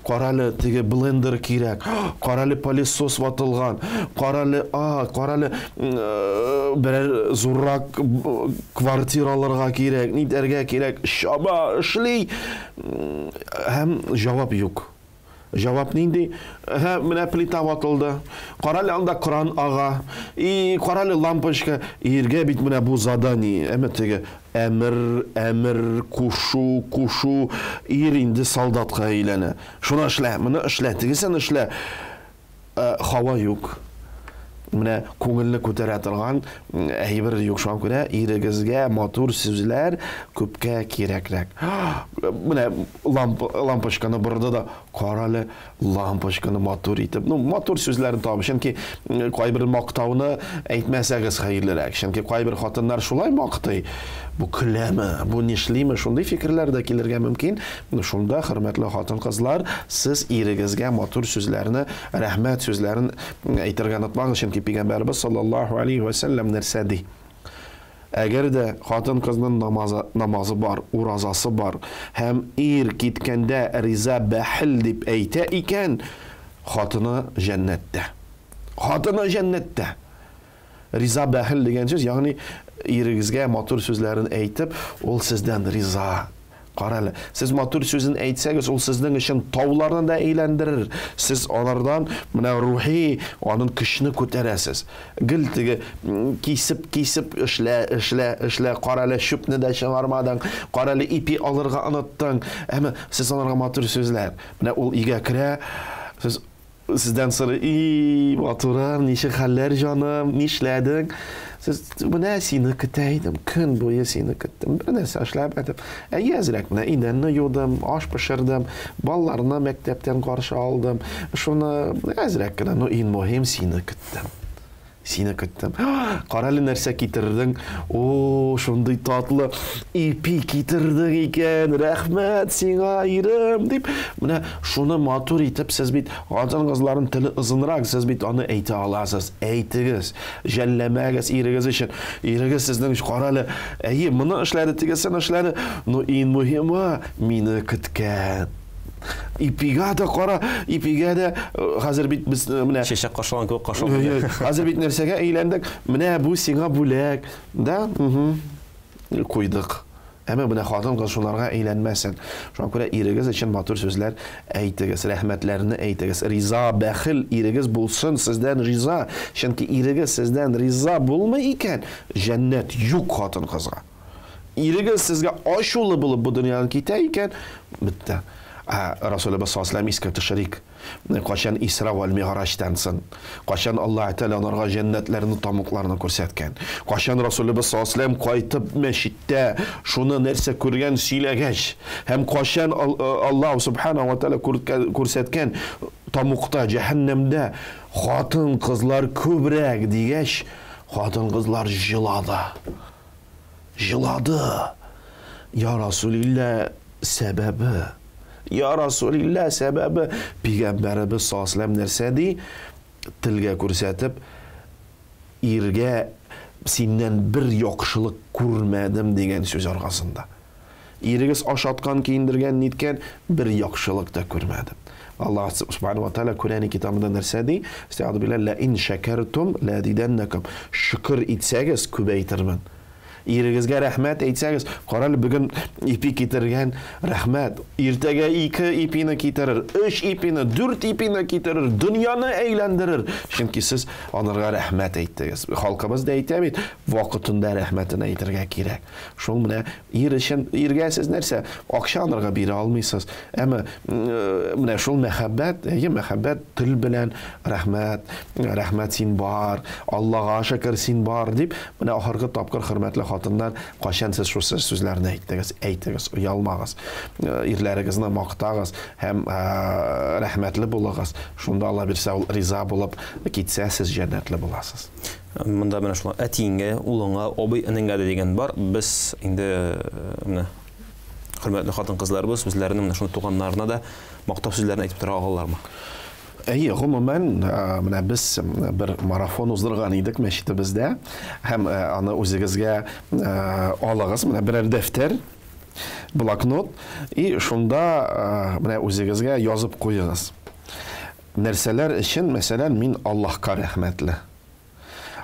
Карале, теге блендер кирәк, карале, пылесос ватылган, карале, карале, берәр зуррак квартира алырга кирәк, нитәргә кирәк, чаба, эшли, һәм җавап юк. Җавап нинди? Әһә, менә плита ватылды. Карале, анда кран ага. И, карале, лампочка. Иргә бит менә бу задание. Әмма теге әмер, әмер, кушу, кушу. Ир инде солдатка әйләнә. Шуны эшлә, моны эшлә, тегесен эшлә. Һава юк. Менә күңелне күтәрә торган әйбер юк. Шуңа күрә ирегезгә матур сүзләр күпкә кирәкрәк. Менә лампочканы борды да, карале, лампочканы матур итеп. Ну, матур сүзләрен табып, чөнки кайбер мактауны әйтмәсәгез хәерлерәк. Чөнки кайбер хатыннар шулай мактый. Бу көләме, бу нишлиме, шундый фикерләр дә килергә мөмкин. Шунда, хөрмәтле хатын-кызлар, сез ирегезгә матур сүзләрне, рәхмәт сүзләрен әйтергә онытмагыз, чөнки Пәйгамбәребез саллаллаһу алейһи ва сәлләм нәрсә ди? Әгәр дә хатын-кызның намазы бар, уразасы бар, һәм ир киткәндә риза бәхил дип әйтә икән, хатыны җәннәттә. Хатыны җәннәттә. Риза бәхил дигән сүз, ягъни ирегезгә матур сүзләрен әйтеп, ул сездән риза. Кара әле, сез матур сүзен әйтсәгез, ул сезнең өчен тауларны да әйләндерер. Сез алардан менә рухи аның көчне күтәрәсез. Гел теге кисеп-кисеп эшлә, эшлә, эшлә, кара әле чүпне дә чыгармадың, кара әле ипи алырга оныттың. Әмма сез аларга матур сүзләр. Менә ул өйгә керә, сез Сездән сорый, и, матурым, ничек хәлләр, җаным, нишләдең? Сез, менә сине көтә идем, көн буе сине көттем, бер нәрсә эшләмәдем. Әйе, әзрәк менә идәнне юдым, аш пешердем, балаларны мәктәптән каршы алдым. Шуны әзрәк кенә, но иң мөһим сине көттем. Сине көттем. Карале нәрсә китердең. О, шундый татлы ипи китердең икән. Рәхмәт сиңа, ирем, дип. Менә шуны матур итеп сез бит хатын-кызларның теле озынрак, сез бит аны әйтә аласыз. Әйтегез. Жәлләмәгез ирегез өчен. Ирегез сезнең өчен карале, әйе, моны эшләде, тегесен эшләде. Но иң мөһиме, мине көткән. Ипигә дә кара, ипигә дә э, хәзер бит без э, менә чәчәк кашыган кебек кашык. Хәзер бит нәрсәгә әйләндек? Менә бу сиңа бүләк. Да? Угу. Куйдык. Әмма менә хатын-кыз шуларга әйләнмәсен. Шуңа күрә ирегез өчен матур сүзләр әйтегез, рәхмәтләрне әйтегез. Риза, бәхил ирегез булсын, сездән риза. Чөнки ирегез сездән риза булмый икән, җәннәт юк хатын-кызга. Ирегез сезгә ачулы булып бу дөньядан китә икән, бетте. Ә Расулыбыз саллаллаһу алейһи искә төшерик. Кайчан Исра вәл Мигъраҗтан соң, кайчан Аллаһ Тәгалә анарга җәннәтләрне, тамукларны күрсәткән. Кайчан Расулыбыз саллаллаһу алейһи кайтып мәчеттә шуны нәрсә күргән сөйләгәч, һәм кайчан Аллаһ субханаһу ва тәгалә күрсәткән тамукта, җәһәннәмдә хатын-кызлар күбрәк дигәч, хатын-кызлар җылады. Җылады. Я Расулилла, сәбәбе. Я Расулилла, сәбәбе. Пигамбәребез саллаллаһу нәрсә ди? Телгә күрсәтеп, иргә синнән бер яхшылык күрмәдем дигән сүз аркасында. Ирегез ашаткан, киендергән, ниткән, бер яхшылык та күрмәдем. Аллаһ субхану ва тааля Коръәни китабында нәрсә ди? Истигъаду билла, ла ин шакартум ла дидәннәкум. Шөкер итсәгез, күбәйтермен. Ирегезгә рәхмәт әйтсәгез, карале бүген ипи китергән, рәхмәт. Иртәгә ике ипине китерер, өч ипине, дүрт ипине китерер, дөньяны әйләндерер. Чөнки сез анарга рәхмәт әйттегез. Халкыбыз да әйтә бит, вакытында рәхмәтен әйтергә кирәк. Шул менә ир өчен, иргә сез нәрсә, акча анарга бирә алмыйсыз. Әмма менә шул мәхәббәт, әйе, мәхәббәт тел белән рәхмәт, рәхмәт син бар, Аллага шөкер син бар дип, менә ахыргы тапкыр хөрмәтле хатыннар, кайчан сез шушы сүзләрне әйттегез? Әйтегез, оялмагыз. Ирләрегезне мактагыз һәм рәхмәтле булыгыз. Шунда Алла бирсә, ул риза булып китсә, сез җәннәтле буласыз. Монда менә шулай әтиеңгә, улыңа, абый энеңгә дә дигән бар. Без инде менә хөрмәтле хатын-кызларыбыз үзләренең менә шуны туганнарына да мактау сүзләрен әйтеп тора алалармы? Әйе, гомумән, менә без бер марафон уздырган идек мәчетебездә һәм аны үзегезгә алыгыз, менә берәр дәфтәр, блокнот и шунда менә үзегезгә язып куегыз. Нәрсәләр өчен, мәсәлән, мин Аллаһка рәхмәтле.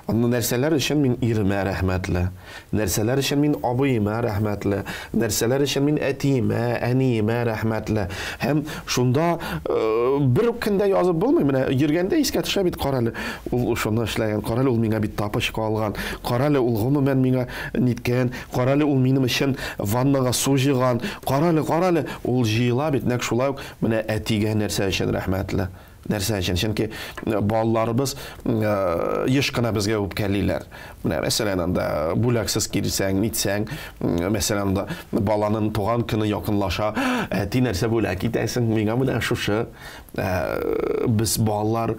Аны нәрсәләр өчен мин иремә рәхмәтле, нәрсәләр өчен мин абыема рәхмәтле, нәрсәләр өчен мин әтиемә, әниемә рәхмәтле. Һәм шунда бер үк көндә язып булмый. Менә йөргәндә искә төшә бит, карале, ул шуны эшләгән, карале, ул миңа бит тапочка алган, карале, ул гомумән миңа ниткән, карале, ул минем өчен ваннага су җыйган, карале, карале, ул җыела бит. Нәкъ шулай ук менә әтигә нәрсә өчен рәхмәтле. Нәрсә өчен? Чөнки балаларыбыз еш кына безгә үпкәлиләр. Менә мәсәлән, анда бүләксез килсәң, нитсәң, мәсәлән, анда баланың туган көне якынлаша, әти нәрсә бүләк итәсең? Миңа менә шушы. Без балалар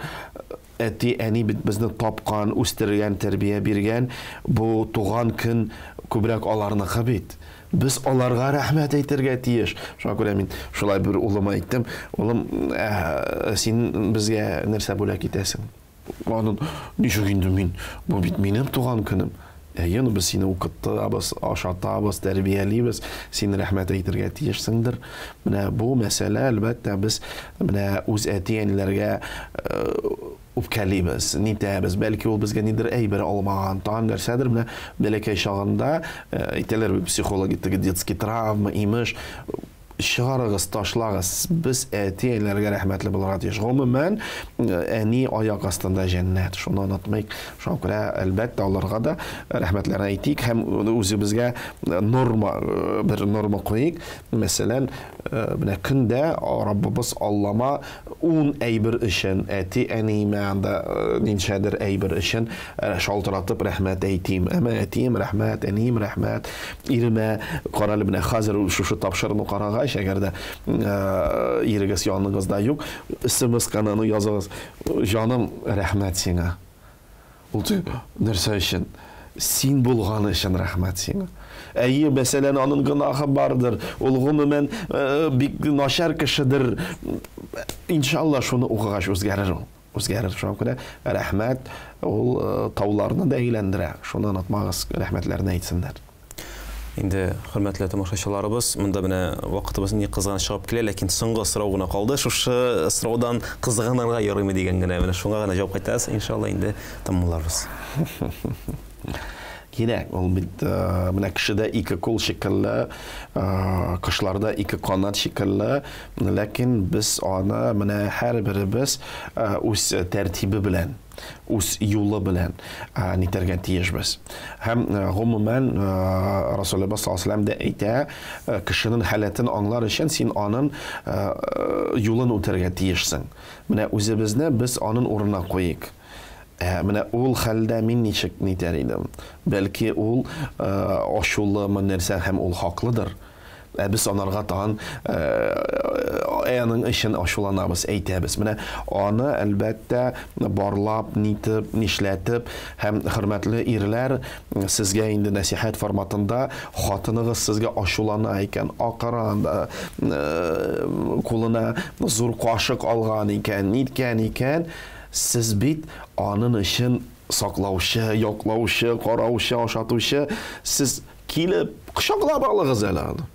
әти, әни бит безне тапкан, үстергән, тәрбия биргән. Бу туган көн күбрәк аларныкы бит. Без аларга рәхмәт әйтергә тиеш. Шуңа күрә мин шулай бер улыма әйттем, улым, син безгә нәрсә бүләк итәсең? Аның, ничек инде мин? Бу бит минем туган көнем. Әйе, ну без сине укытабыз, ашатабыз, тәрбиялибез, син рәхмәт әйтергә тиешсеңдер. Менә бу мәсьәлә, әлбәттә, без менә үз әти-әниләргә үпкәлибез, нитәбез, бәлки ул безгә нидер әйбер алмаган, тагын нәрсәдер, менә бәләкәй чагында әйтәләр психологи теге детский травма, имеш, чыгарыгыз, ташлагыз. Без әти-әниләргә рәхмәтле булырга тиеш. Гомумән, әни аяк астында җәннәт. Шуны онытмыйк. Шуңа күрә, әлбәттә, аларга да рәхмәтләрне әйтик һәм үзебезгә норма, бер норма куйыйк. Мәсәлән, менә көндә Раббыбыз Аллама 10 әйбер өчен, әти-әниемә анда ничәдер әйбер өчен шалтыратып рәхмәт әйтим. Әмма әтием рәхмәт, әнием рәхмәт, иремә карале менә хәзер шушы тапшырыну карагач, әгәр дә ирегез яныгызда юк, смс-каны языгыз. Җаным, рәхмәт сиңа. Ул нәрсә өчен? Син булган өчен рәхмәт сиңа. Әйе, мәсәлән, аның гөнаһы бардыр. Ул гомумән бик начар кешедер. Иншалла, шуны укыгач үзгәрер ул. Үзгәрер. Шуңа күрә рәхмәт ул тауларны да әйләндерә. Шуны онытмагыз, рәхмәтләрне әйтсеннәр. Инде, хөрмәтле тамашачыларыбыз, монда менә вакытыбыз ни кызганыч чыгып килә, ләкин соңгы сорау гына калды. Шушы сораудан кызганырга ярыймы дигән генә, менә шуңа гына җавап кайтарасыз, иншалла, инде тәмамларбыз. Кирәк, ул бит менә кешедә ике кул шикелле, кошларда ике канат шикелле, ләкин без аны менә һәрберебез үз тәртибе белән, үз юлы белән нитәргә тиешбез. Һәм гомумән Расулыбыз саллаллаһу алейһи ва сәлләм дә әйтә, кешенең халәтен аңлар өчен син аның юлын үтәргә тиешсең. Менә үзебезне без аның урынына куйыйк. Менә ул хәлдә мин ничек нитәр идем? Бәлки ул ачулымы нәрсә һәм ул хаклыдыр. Без анарга тагын аның өчен ачуланабыз, әйтәбез. Менә аны әлбәттә барлап, нитеп, нишләтеп һәм хөрмәтле ирләр, сезгә инде нәсихәт форматында хатыныгыз сезгә ачулана икән, акыра, кулына зур кашык алган икән, ниткән икән, сез бит аның өчен саклаучы, яклаучы, караучы, ашатучы, сез килеп кочаклап алыгыз әле аны.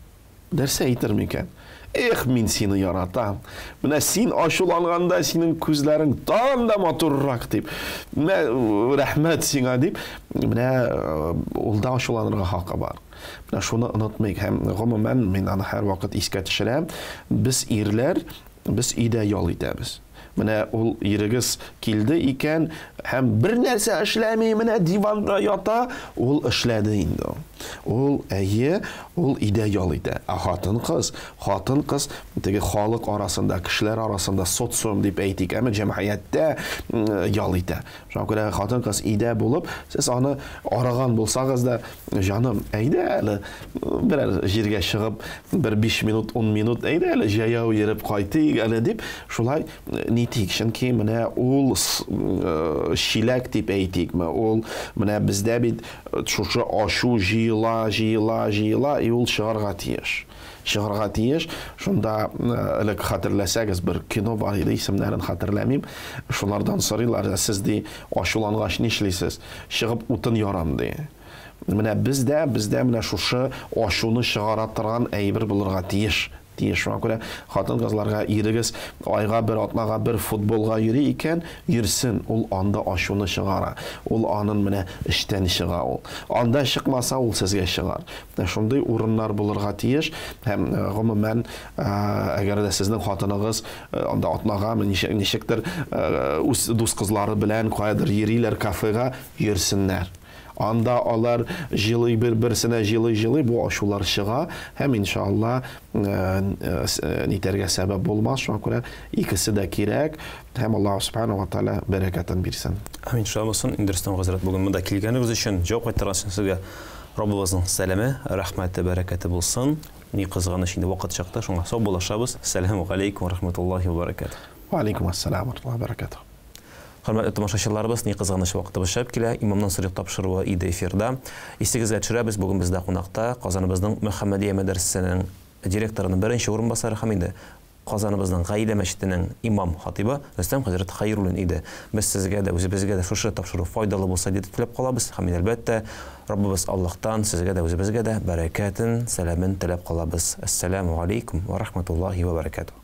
Нәрсә әйтер микән? Эх, мин сине яратам. Менә син ачуланганда синең күзләрең тагын да матуррак дип. Менә рәхмәт сиңа дип, менә ул да ачуланырга хакы бар. Менә шуны онытмыйк һәм гомумән мин аны һәрвакыт искә төшерәм. Без ирләр, без өйдә ял итәбез. Менә ул ирегез килде икән һәм бер нәрсә эшләми, менә диванда ята, ул эшләде инде. Ул әйе, ул өйдә ял итә. Ә хатын-кыз, хатын-кыз теге халык арасында, кешеләр арасында социум дип әйтик, әмма җәмгыятьтә ял итә. Шуңа күрә хатын-кыз өйдә булып, сез аны арыган булсагыз да, җаным, әйдә әле берәр җиргә чыгып, бер 5 минут, 10 минут, әйдә әле җәяү йөреп кайтыйк әле дип, шулай нитик. Чөнки менә ул чиләк дип әйтикме, ул менә бездә бит шушы ачу җыела, җыела, җыела, и ул чыгарга тиеш. Чыгарга тиеш. Шунда элек хәтерләсәгез, бер кино бар иде, исемнәрен хәтерләмим. Шулардан сорыйлар, сез ди, ачулангач нишлисез? Чыгып утын ярам ди. Менә бездә, бездә менә шушы ачуны чыгара торган әйбер булырга тиеш. Тиеш. Шуңа күрә хатын-кызларга ирегез айга бер, атнага бер футболга йөри икән, йөрсен, ул анда ачуны чыгара. Ул анын менә эштән чыга ул. Анда чыкмаса, ул сезгә чыгар. Шундый урыннар булырга тиеш. Һәм гомумән, әгәр дә сезнең хатыныгыз анда атнага ничектер үз дус кызлары белән каядыр йөриләр кафега, йөрсеннәр. Анда алар җылый бер-берсенә җылый-җылый бу ачулар чыга һәм иншалла нитәргә сәбәп булмас. Шуңа күрә икесе дә кирәк һәм Аллаһ субханаһу ва тааля бәрәкәтен бирсен. Амин. Шулай булсын. Инде Рөстәм хәзрәт, бүген монда килгәнегез өчен, җавап кайтарган өчен сезгә Раббыбызның сәламе, рәхмәте, бәрәкәте булсын. Ни кызганыч, инде вакыт чыкты, шуңа сау булашабыз. Сәламу алейкум ва рахматуллахи ва баракатуһ. Ва алейкум ассалам ва рахматуллахи ва баракатуһ. Хөрмәтле тамашачыларыбыз, ни кызганыч вакытыбыз чыгып килә. Имамнан сорыйк тапшыруы иде эфирда. Исегезгә төшерәбез, бүген бездә кунакта Казаныбызның Мөхәммәдия мәдрәсәсенең директорының беренче урынбасары һәм инде Казаныбызның Гаилә мәчетенең имам хатыйбы Рөстәм хәзрәт Хәйруллин иде. Без сезгә дә, үзебезгә дә шушы тапшыру файдалы булса дип теләп калабыз һәм инде, әлбәттә, Раббыбыз Аллаһтан сезгә дә, үзебезгә дә бәрәкәтен, сәламен теләп калабыз. Әссәламү галәйкүм вә рахматуллаһи вә бәрәкәтүһ.